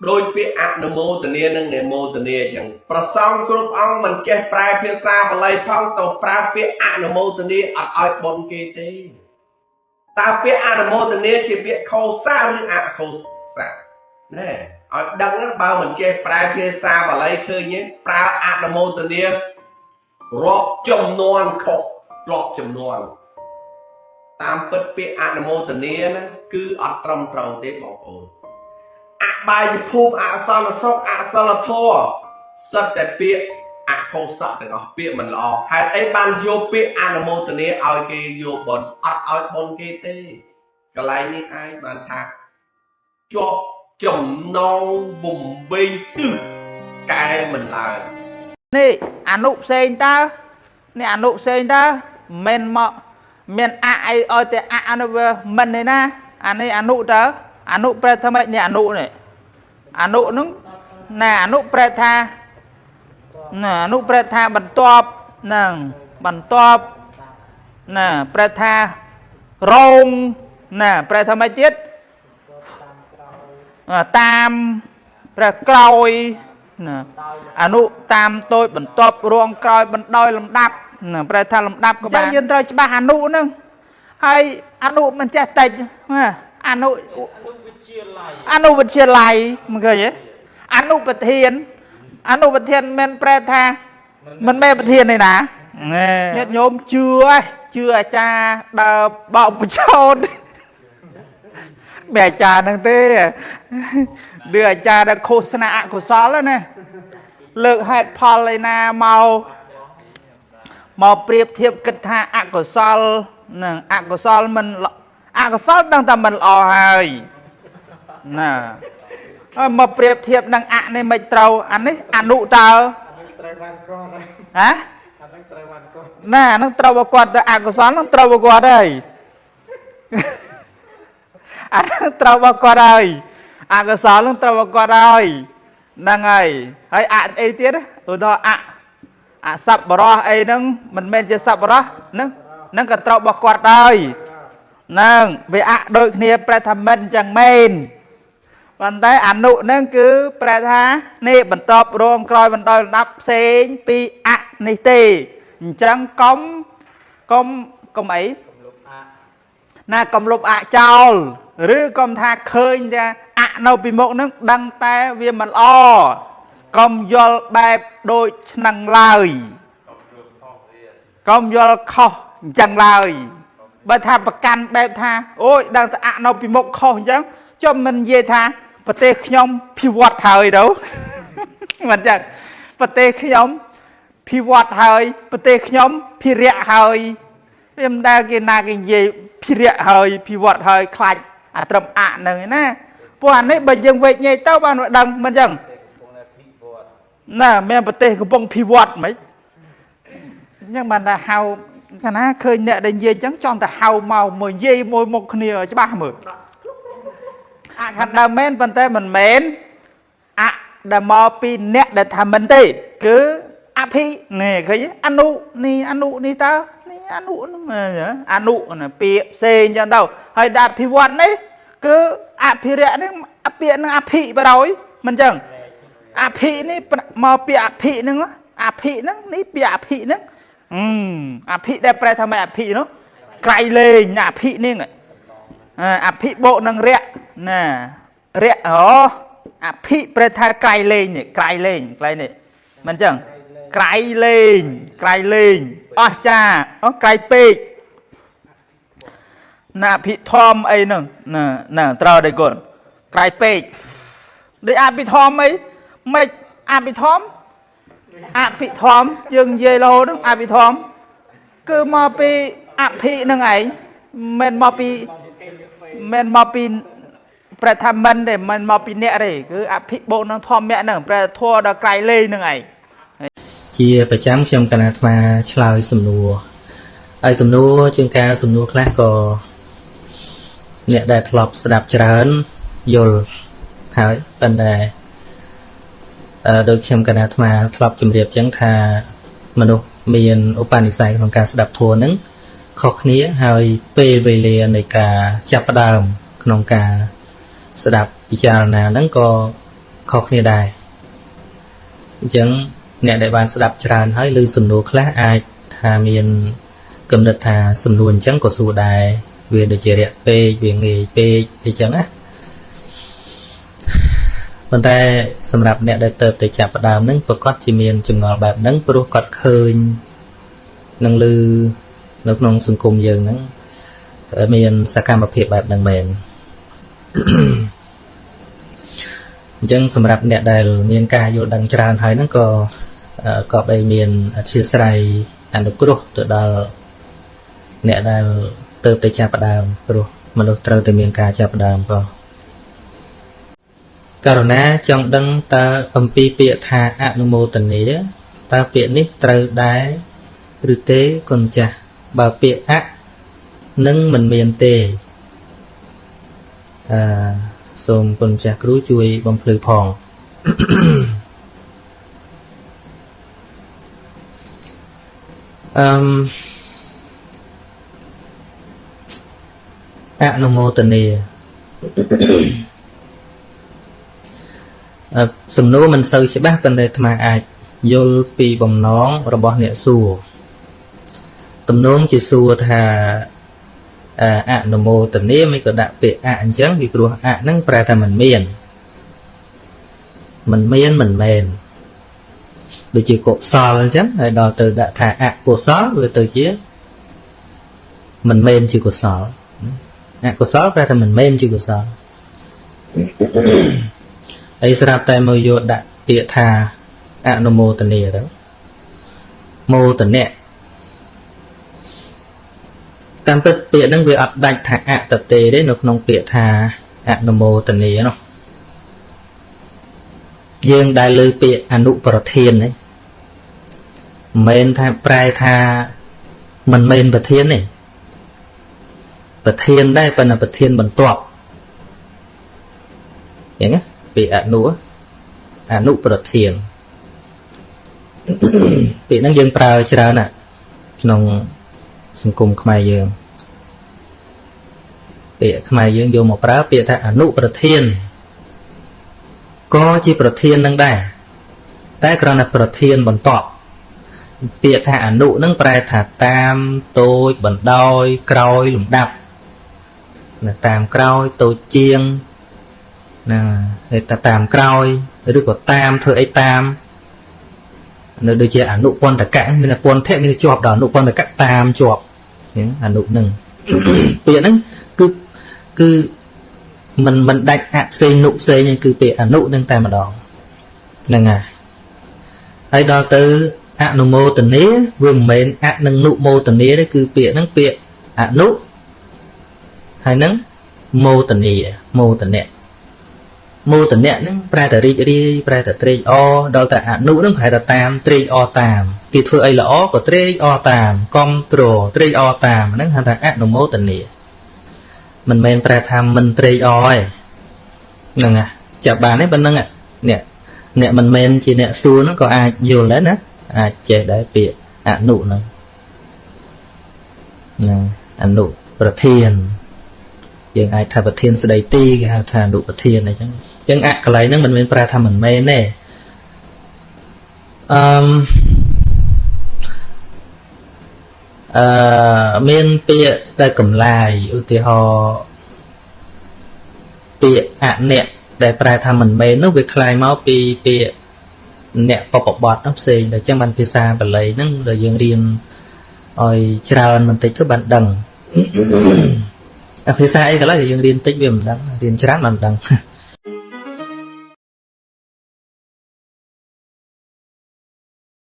ដោយពាក្យអនុមោទនានិងនិមោទនាអញ្ចឹងប្រសងគ្រប់អង្គមិនចេះប្រែភាសាបាលីផងទៅប្រើពាក្យអនុមោទនាអត់ឲ្យបុណ្យគេទេតើពាក្យអនុមោទនាជាពាក្យខោសាឬអខោសាណែឲ្យដឹងបើមិនចេះប្រែភាសាបាលីឃើញទេប្រើអនុមោទនារាប់ចំនួនខុសរាប់ចំនួនតាមពិតពាក្យអនុមោទនាណាគឺអត់ត្រឹមត្រូវទេបងប្អូនអបាយភូមិអសន្នសុខអសិលធម៌សិតតែពាក្យអខុសៈទាំងអស់ពាក្យមិនល្អហេតុអីបានយកពាក្យអនុមោទនាឲ្យគេយកបុណ្យអត់ឲ្យបុណ្យគេទេកន្លែងនេះឯងបានថាជាប់ចំណងវង្វេងទិសកែមិនឡើង នេះអនុផ្សេងតើនេះអនុផ្សេងតើមិនមកមានអអីឲ្យតែអអនុវាមិនទេណាអានេះអនុតើអនុប្រែថាម៉េចនេះអនុនេះអនុហ្នឹងណាអនុប្រែថាណាអនុប្រែថាបន្ទាប់ហ្នឹងបន្ទាប់ណាប្រែថារងណាប្រែថាម៉េចទៀតតាមប្រែក្រោយណាអនុតាមតូចបន្ទាប់រងក្រោយបណ្ដោយលំដាប់ណាប្រែថាលំដាប់ក៏បានយើងត្រូវច្បាស់អនុហ្នឹងហើយអនុមិនចេះតិចណាអនុអនុវិទ្យាល័យមិនឃើញទេអនុប្រធានអនុប្រធានមិនប្រែថាមិនមែនប្រធានទេណាញាតិញោមជឿឯងជឿអាចារ្យដើរបោកបញ្ចោតមិនអាចារ្យហ្នឹងទេឬអាចារ្យដែលឃោសនាអកុសលណាលើកហេតុផលឯណាមកប្រៀបធៀបគិតថាអកុសលនឹងអកុសលមិនអកុសលដឹងតែមិនល្អហើយណាហើយមកប្រៀបធៀបនឹងអនេះមិនត្រូវអានេះអនុតើ ត្រូវបានគាត់ហើយ ហ៎ អាហ្នឹងត្រូវបានគាត់ ណាអាហ្នឹងត្រូវរបស់គាត់ទៅអកុសលហ្នឹងត្រូវរបស់គាត់ហើយអាហ្នឹងត្រូវរបស់គាត់ហើយអកុសលហ្នឹងត្រូវរបស់គាត់ហើយហ្នឹងហើយហើយអអីទៀតឧទាហរណ៍អអសប្បរោះអីហ្នឹងមិនមែនជាសប្បរោះហ្នឹងហ្នឹងក៏ត្រូវរបស់គាត់ដែរហ្នឹងវាអដូចគ្នាប្រែថាមិនអញ្ចឹងមែនប៉ុន្តែអនុហ្នឹងគឺប្រែថានេះបន្ទាប់រងក្រោយបណ្ដោយលំដាប់ផ្សេងពីអនេះទេអញ្ចឹងកុំកុំកុំអីណាកុំលុបអចោលឬកុំថាឃើញថាអនៅពីមុខហ្នឹងដឹងតែវាមិនល្អកុំយល់បែបដូចឆ្នាំងឡើយកុំយល់ខុសអញ្ចឹងឡើយបើថាប្រកាន់បែបថាអូយដឹងតែអនៅពីមុខខុសអញ្ចឹងចុះមិននិយាយថាប្រទេសខ្ញុំភិវឌ្ឍហើយទៅ មិនចឹងប្រទេសខ្ញុំភិវឌ្ឍហើយប្រទេសខ្ញុំភិរៈហើយវាមិនដែលគេណាគេនិយាយភិរៈហើយភិវឌ្ឍហើយខ្លាចអាត្រឹមអហ្នឹងឯណាព្រោះអានេះបើយើងវែកញែកទៅបានដឹងមិនចឹងណាមានប្រទេសកំពុងភិវឌ្ឍមិនអញ្ចឹងបានថាហៅកាលណាឃើញអ្នកដែលនិយាយអញ្ចឹងចង់តែហៅមកមើលនិយាយមួយមុខគ្នាឲ្យច្បាស់មើលអខាងដើមមែនប៉ុន្តែមិនមែនអដែលមកពីអ្នកដែលថាមិនទេគឺអភិនេះឃើញទេអនុនេះអនុនេះតើនេះអនុហ្នឹងអនុណាពាក្យផ្សេងអញ្ចឹងទៅហើយដល់អភិវឌ្ឍនេះគឺអភិរៈនេះពាក្យហ្នឹងអភិបរោយមិនអញ្ចឹងអភិនេះមកពាក្យអភិហ្នឹងអភិហ្នឹងនេះពាក្យអភិហ្នឹងអភិដែលប្រែថាម៉េចអភិនោះក្រៃលែងអភិនេះអភិបូកនឹងរៈណារៈអូអភិប្រែថាក្រៃលែងនេះក្រៃលែងកន្លែងនេះមិនអញ្ចឹងក្រៃលែងក្រៃលែងអស់ចាអូក្រៃពេកណាអភិធម្មអីហ្នឹងណាណាត្រូវដែរគុណក្រៃពេកដូចអភិធម្មអីមិនអភិធម្មអភិធម្មយើងនិយាយរហូតហ្នឹងអភិធម្មគឺមកពីអភិហ្នឹងឯងមិនមកពីមិនមកពីប្រែថាមិនទេមិនមកពីអ្នកទេគឺអភិបូកនឹងធម្មៈហ្នឹងប្រែធัวដល់ក្រៃលែងហ្នឹងឯង ជាប្រចាំខ្ញុំកណាអាត្មាឆ្លើយសំណួរហើយសំណួរជាងការសំណួរខ្លះក៏អ្នកដែលធ្លាប់ស្ដាប់ច្រើនយល់ហើយប៉ុន្តែដោយខ្ញុំកណាអាត្មាធ្លាប់ជម្រាបចឹងថាមនុស្សមានឧបនិស្ស័យក្នុងការស្ដាប់ធម៌ហ្នឹងខុសគ្នាហើយពេលវេលានៃការចាប់ផ្ដើមក្នុងការស្ដាប់ពិចារណាហ្នឹងក៏ ខុសគ្នាដែរអញ្ចឹងអ្នកដែលបានស្ដាប់ច្រើនហើយឬសំណួរខ្លះអាចថាមានគំនិតថាសំណួរអញ្ចឹងក៏សួរដែរវាដូចជារាក់ពេកវាងាយពេកអីចឹងណាប៉ុន្តែសម្រាប់អ្នកដែលទៅតែចាប់ផ្ដើមហ្នឹងប្រកាសជាមានចម្ងល់បែបហ្នឹងព្រោះគាត់ឃើញនឹងឮនៅក្នុងសង្គមយើងហ្នឹងមានសកម្មភាពបែបហ្នឹងមែនអញ្ចឹងសម្រាប់អ្នកដែលមានការយល់ដឹងច្រើនហើយហ្នឹងក៏ក៏បីមានអធិស្ឋានអនុគ្រោះទៅដល់អ្នកដែលទៅតែចាប់ផ្ដើមព្រោះមនុស្សត្រូវតែមានការចាប់ផ្ដើមក៏ករណាចង់ដឹងតើអំពីពាក្យថាអនុមោទនាតើពាក្យនេះត្រូវដែរឬទេគុណចាស់បើពាក្យអនឹងមិនមានទេអឺសូមគុណចាស់គ្រូជួយបំភ្លឺផងអឺមអនុមោទនាសំណួរមិនសូវច្បាស់ប៉ុន្តែអាត្មាអាចយល់ពីបំណងរបស់អ្នកសួរទំនងជាសួរថាអនុមោទនាមិនក៏ដាក់ពាក្យអអញ្ចឹងពីព្រោះអហ្នឹងប្រែថាមិនមានមិនមានមិនមែនដូចជាកុសលអញ្ចឹងហើយដល់ទៅដាក់ថាអកុសលវាទៅជាមិនមែនជាកុសលអកុសលប្រែថាមិនមែនជាកុសលហើយស្រាប់តែមកយកដាក់ពាក្យថាអនុមោទនាទៅមោទនៈតាមពិតពាក្យហ្នឹងវាអត់ដាច់ថាអតទេទេនៅក្នុងពាក្យថាអនុមោទនានោះយើងដែលលើពាក្យអនុប្រធាននេះមិនមែនថាប្រែថាមិនមែនប្រធានទេប្រធានដែរប៉ុន្តែប្រធានបន្ទាប់អញ្ចឹងណាពាក្យអនុអនុប្រធានពាក្យហ្នឹងយើងប្រើច្រើនណាស់ក្នុងសង្គមខ្មែរយើងពាក្យខ្មែរយើងយកមកប្រើពាក្យថាអនុប្រធានក៏ជាប្រធាននឹងដែរតែគ្រាន់តែប្រធានបន្ទាប់ពាក្យថាអនុនឹងប្រែថាតាមតូចបណ្ដោយក្រោយលំដាប់ណាតាមក្រោយតូចជាងណាគេថាតាមក្រោយឬក៏តាមធ្វើអីតាមនៅដូចជាអនុពន្ធកៈមានពន្ធៈមានជាប់ដល់អនុពន្ធកៈតាមជាប់អនុនឹងពាក្យហ្នឹងគឺគឺមិនដាច់អផ្សេងនុផ្សេងទេគឺពាក្យអនុនឹងតែម្ដងហ្នឹងហើយហើយដល់ទៅអនុមោទនាវាមិនមែនអនឹងនុមោទនាទេគឺពាក្យហ្នឹងពាក្យអនុហើយនឹងមោទនាមោទនៈមោទនៈហ្នឹងប្រែតែរីករាយប្រែតែត្រេកអរដល់តែអនុហ្នឹងប្រែតែតាមត្រេកអរតាមគេធ្វើអីល្អក៏ត្រេកអរតាមកំទ្រត្រេកអរតាមហ្នឹងហៅថាអនុមោទនាមិនមែនប្រែថាមិនត្រេកអរទេហ្នឹងហ่ะចាប់បានទេប៉ុណ្្នឹងអ្នកអ្នកមិនមែនជាអ្នកសួរហ្នឹងក៏អាចយល់ដែរណាអាចចេះដែរពាក្យអនុហ្នឹងណាអនុប្រធានយើងអាចថាប្រធានស្ដីទីគេហៅថាអនុប្រធានអីចឹងចឹងអកន្លែងហ្នឹងមិនមែនប្រែថាមិនមែនទេអឺមានពាក្យដែលកំឡាយឧទាហរណ៍ពាក្យអអ្នកដែលប្រែថាមិនមែននោះវាคล้ายមកពីពាក្យអ្នកបពបត់នោះផ្សេងតែចឹងបានភាសាបាលីហ្នឹងដែលយើងរៀនឲ្យច្រើនបន្តិចទៅបានដឹងភាសាអីក៏ឡើយយើងរៀនតិចវាមិនដឹងរៀនច្រើនបានដឹង